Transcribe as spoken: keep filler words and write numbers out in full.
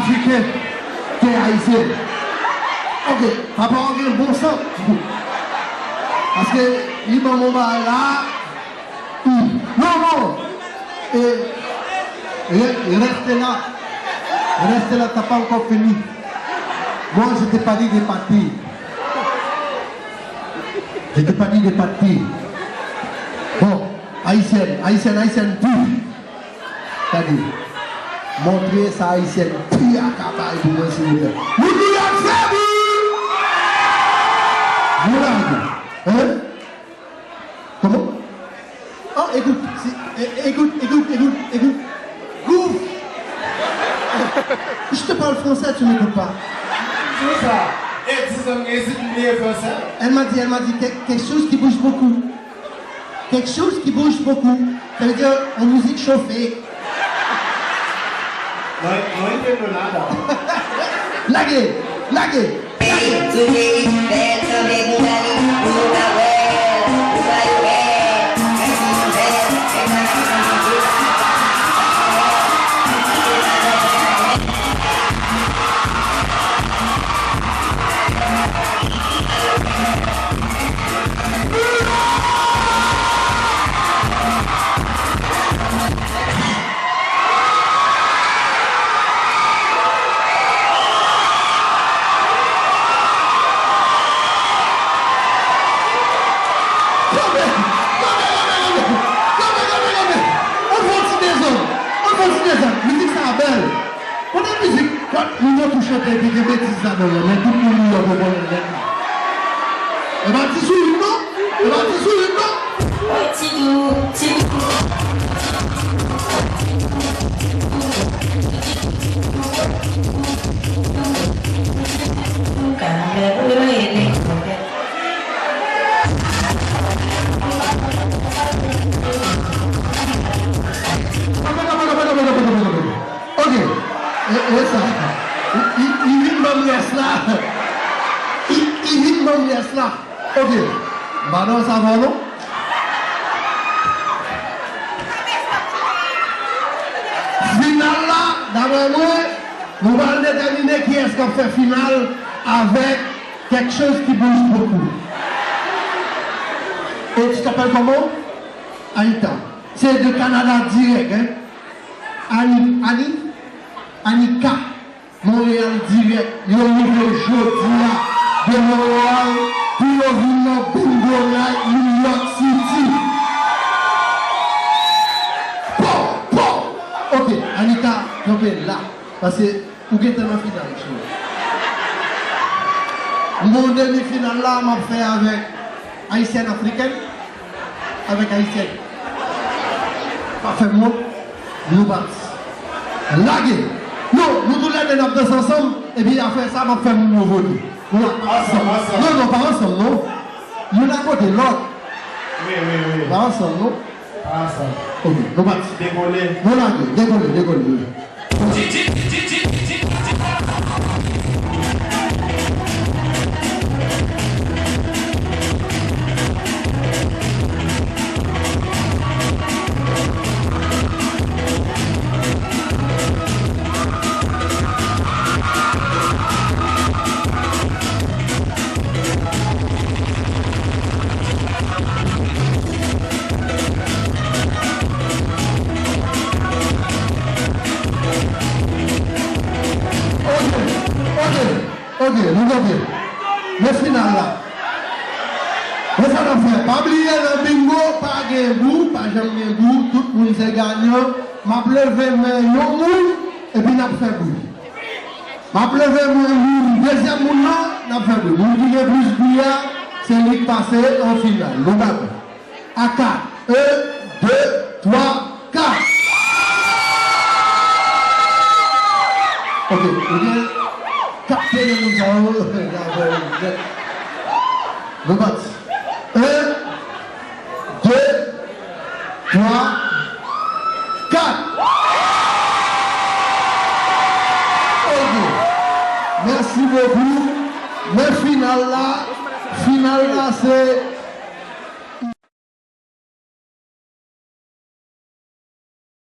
Afriken ke Ayisyen. Ok, papa w gen bon san. Paske li ban m yon bagay la. Hmm. Non, non. E, re-, reste là. Reste là, t'as pas encore fini. Moi, je t'ai pas dit de partir. Je t'ai pas dit de partir. Bon, Ayisyèn, Ayisyèn, Ayisyèn, pi. Gade. Montre sa Ayisyèn pi a ka bay pou mwen, silvouplè. Nou di y ap fè bri! Nou lage. Hein? Comment? Oh, écoute, c'est, é-, écoute, écoute, écoute, écoute. Gouf! Je te parle français, tu m'écoutes pas. Tout ça. Et disons, hésite, mais français. Elle m'a dit, elle m'a dit quelque, quelque chose qui bouge beaucoup. Quelque chose qui bouge beaucoup. Ça veut dire, une musique chauffée. No, no entiendo nada. Lage, lage, lage. Sou peyi bèl, sanble Gonzali, ou pa wè, ou pa wè, Kanpe! Kanpe, kanpe, kanpe! Kanpe, kanpe, kanpe! Ann fè yon ti dezòd! Ann fè yon ti dezòd! Mizik sa a bèl! Pandan mizik, lòt moun yo tou chante epi gen betiz ladan l, men tout moun yo poko konnen nèt la. E pa ti sourit non, e pa ti sourit non. Ti dou, ti dou. Ok. E, e sa. I, i, i vin ban m rès la. I, i vin ban m rès la. Ok. M pa nan sa fò non. Final la, daprè mwen, nou pral detèmine kiyès k ap fè final avèk quelque chose qui bouge beaucoup. Et tu t'appelles comment? Anita. Se de Canada direct, hein? Ani, Ani? Anika, Montréal direct. Yo rive jodi a de Montréal pou yo vin nan Bingo Night New York City. Pow! Pow! Ok, Anika, kanpe la. Paske ou gentan nan final, cheri. M gon demi final la, m ap fè avèk Ayisyèn Afrikèn. Avèk Ayisyèn. Pa fè m wont, nou pati. Lage! Non, nou toulède n ap danse ansanm, epi afè sa, m ap fè moun yo vote. Nou la, pa ansanm. Ansanm, ansanm. Non, non, pa ansanm, non. Youn akote lòt. Wi, wi, wi. Pa ansanm, non. Pa ansanm. Ok, nou pati. Dekole. Nou lage, dekole, dekole. Ok, ok, ok, nou kanpe. Men final la. Men sa n ap fè. Pa bliye nan bingo, pa gen bou, pa janm gen bou, tout moun se ganyan. M ap leve men yon moun, epi n ap fè bri. M ap leve men moun, dezyèm moun nan, n ap fè bri. Moun ki gen plis bri a, se li k pase an final. Nou dakò? A kat. En, de, twa, kat. Ok, ou gen kat pwen nan moun sa yo. Nou pati. En, de, twa, kat. Ok. Mèsi bokou. Men final la, final la se